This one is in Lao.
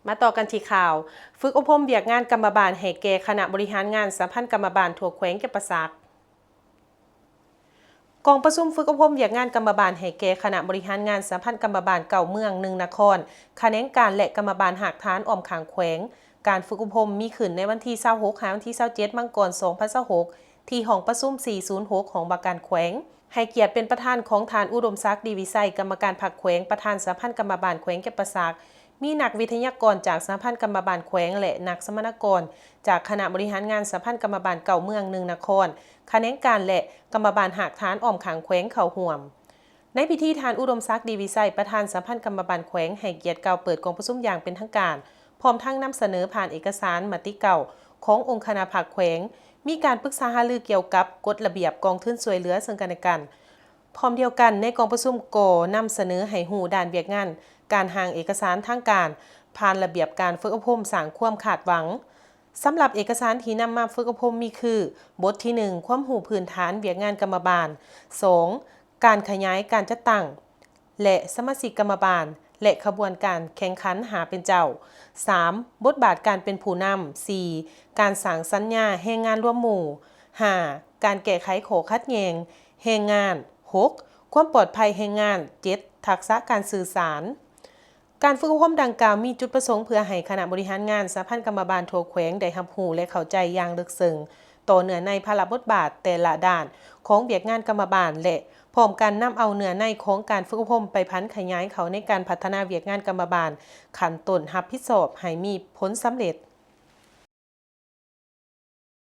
ມາຕໍ່ກັນທີ່ຂ່າວ ຝຶກອົບຮົມວຽກງານກຳມະບານໃຫ້ແກ່ຄະນະບໍລິຫານງານສະຫະພັນກຳມະບານທົ່ວແຂວງຈຳປາສັກ. ກອງປະຊຸມຝຶກອົບຮົມວຽກງານກຳມະບານໃຫ້ແກ່ຄະນະບໍລິຫານງານສະຫະພັນກຳມະບານເກົ້າເມືອງ ໜຶ່ງນະຄອນ, ຂະແໜງການ ແລະ ກຳມະບານຮາກຖານອ້ອມຂ້າງແຂວງ. ການຝຶກອົບຮົມມີຂຶ້ນໃນວັນທີຊາວຫົກ ຫາວັນທີຊາວເຈັດ ມັງກອນ ສອງພັນຊາວຫົກ ທີ່ຫ້ອງປະຊຸມ ສີ່ສູນຫົກ ຂອງວ່າການແຂວງ. ໃຫ້ກຽດເປັນປະທານຂອງທ່ານ ອຸດົມສັກ ດີວິໄຊ ກຳມະການພັກແຂວງ, ປະທານສະຫະພັນກຳມະບານແຂວງຈຳປາສັກ, ມີນັກວິທະຍາກອນຈາກສະຫະພັນກຳມະບານແຂວງ ແລະ ນັກສຳມະນາກອນຈາກຄະນະບໍລິຫານງານສະຫະພັນກຳມະບານເກົ້າເມືອງ ໜຶ່ງນະຄອນ, ຂະແໜງການ ແລະ ກຳມະບານຮາກຖານອ້ອມຂ້າງແຂວງເຂົ້າຮ່ວມ. ໃນພິທີ, ທ່ານ ອຸດົມສັກ ດີວິໄຊ ປະທານສະຫະພັນກຳມະບານແຂວງ ໃຫ້ກຽດກ່າວເປີດກອງປະຊຸມຢ່າງເປັນທາງການ, ພ້ອມທັງນຳສະເໜີຜ່ານເອກະສານມະຕິເກົ້າຂອງອົງຄະນະພັກແຂວງ, ມີການປຶກສາຫາລືກ່ຽວກັບກົດລະບຽບກອງທຶນຊ່ວຍເຫຼືອເຊິ່ງກັນແລະກັນ. ພ້ອມດຽວກັນ, ໃນກອງປະຊຸມກໍນຳສະເໜີໃຫ້ຮູ້ດ້ານວຽກງານການຮ່າງເອກະສານທາງການ, ຜ່ານລະບຽບການຝຶກອົບຮົມສ້າງຄວາມຄາດຫວັງ. ສຳລັບເອກະສານທີ່ນຳມາຝຶກອົບຮົມມີຄື ບົດທີໜຶ່ງ ຄວາມຮູ້ພື້ນຖານວຽກງານກຳມະບານ, ສອງ ການຂະຫຍາຍການຈັດຕັ້ງ ແລະ ສະມາຊິກກຳມະບານ ແລະ ຂະບວນການແຂ່ງຂັນຫາເປັນເຈົ້າ, ສາມ ບົດບາດການເປັນຜູ້ນຳ, ສີ່ ການສ້າງສັນຍາແຮງງານລວມໝູ່, ຫ້າ ການແກ້ໄຂຂໍ້ຂັດແຍ່ງແຮງງານ, ຫົກ ຄວາມປອດໄພແຮງງານ, ເຈັດ ທັກສະການສື່ສານ. ການຝຶກອົບຮົມດັ່ງກ່າວມີຈຸດປະສົງເພື່ອໃຫ້ຄະນະບໍລິຫານງານສະຫະພັນກຳມະບານທົ່ວແຂວງໄດ້ຮັບຮູ້ ແລະ ເຂົ້າໃຈຢ່າງເລິກເຊິ່ງຕໍ່ເນື້ອໃນພາລະບົດບາດແຕ່ລະດ້ານຂອງວຽກງານກຳມະບານ ແລະ ພ້ອມກັນນຳເອົາເນື້ອໃນຂອງການຝຶກອົບຮົມໄປຜັນຂະຫຍາຍເຂົ້າໃນການພັດທະນາວຽກງານກຳມະບານຂັ້ນຕົ້ນຮັບຜິດຊອບໃຫ້ມີຜົນສຳເລັດ.